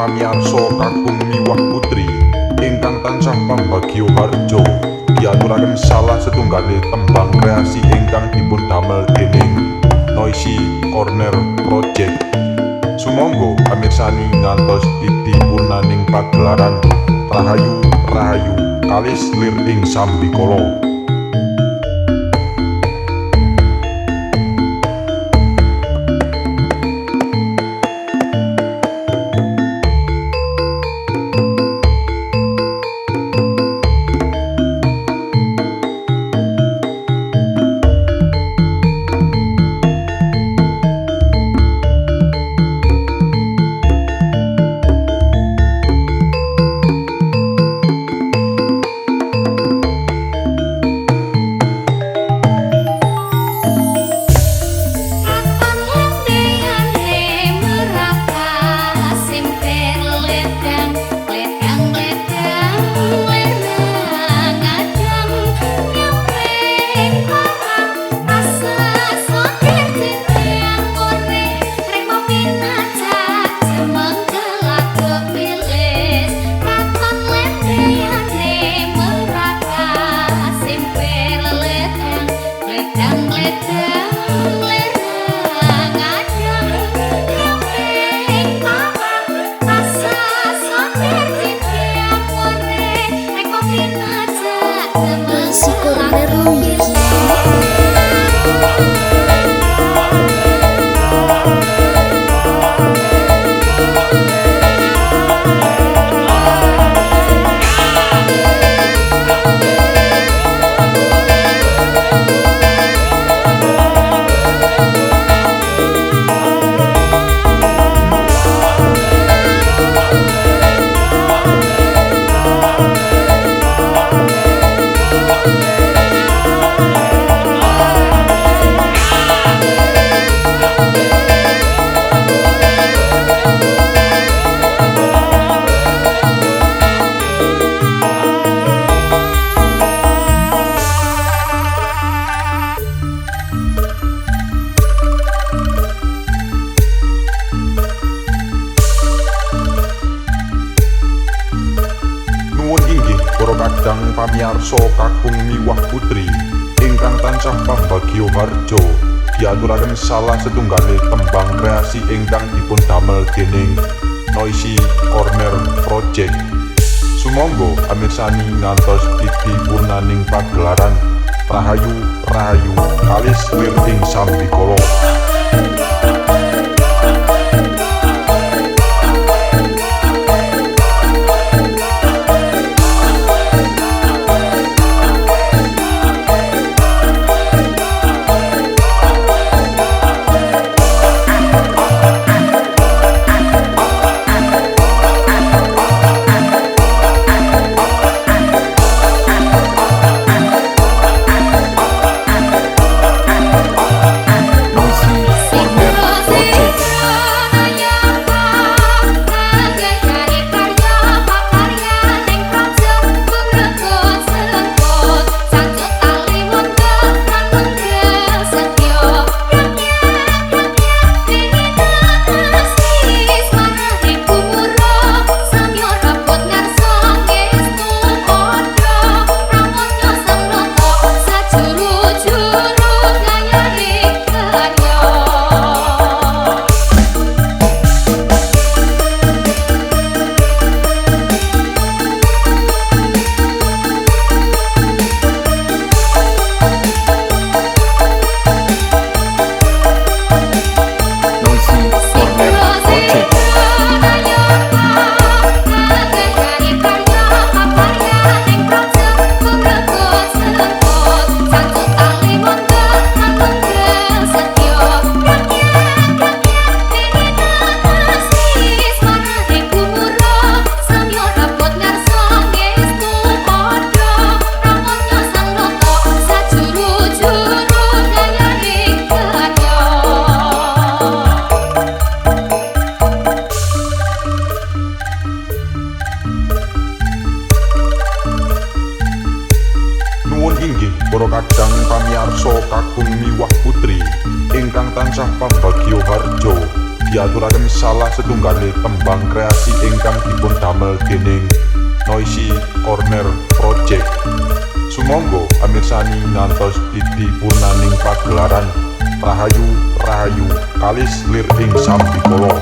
pamiyarsa kakung miwah putri ingkang tansah pambagya harja diaturaken salah setunggale tembang kreasi ingkang dipun damel dening Noisy Corner Project. Sumangga pamirsani ngantos titi purnaning pagelaran. Rahayu rahayu kalis lir ing sambikala. Kadang pamiyarsa kakung miwah putri ingkang tansah pambagya harja diaturaken salah setunggale tembang kreasi ingkang dipun damel dening Noisy Corner Project. Sumangga pamirsani ngantos titi purnaning pagelaran. Rahayu rahayu kalis lir ing sambikala. Noisy Corner. Diaturaken salah setunggale tembang kreasi ingkang dipun damel dening Noisy Corner Project. Sumangga amirsani ngantos titi purnaning pagelaran Rahayu Rahayu Kalis Lir ing Sambikala.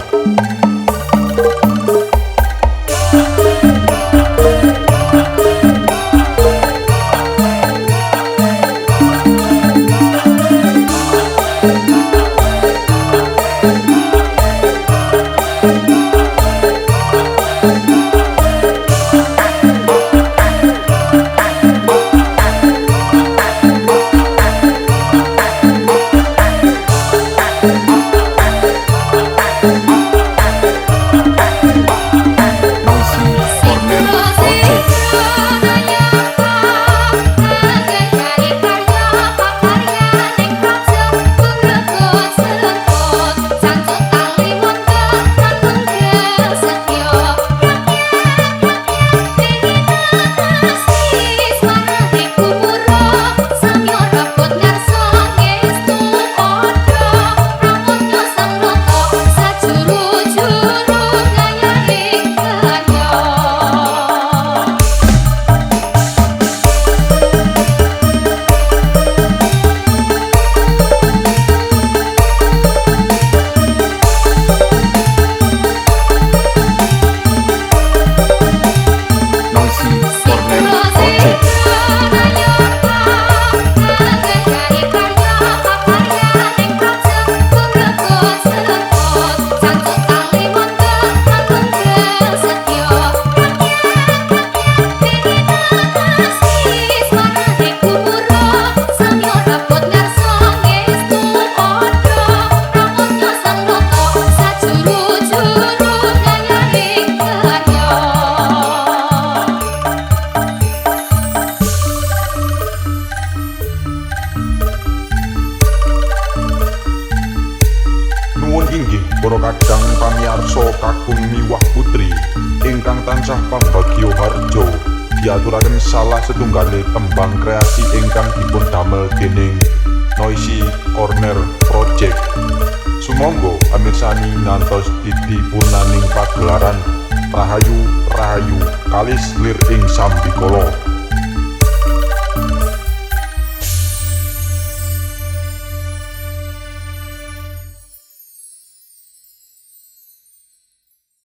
Nuwun inggih para kadang pamiyarsa kakung miwah putri ingkang tansah pambagya harja. Diaturaken salah setunggale tembang kreasi ingkang dipun damel dening Noisy Corner Project. Sumangga amirsani ngantos titi purnaning pagelaran Rahayu Rahayu Kalis Lir ing Sambikala.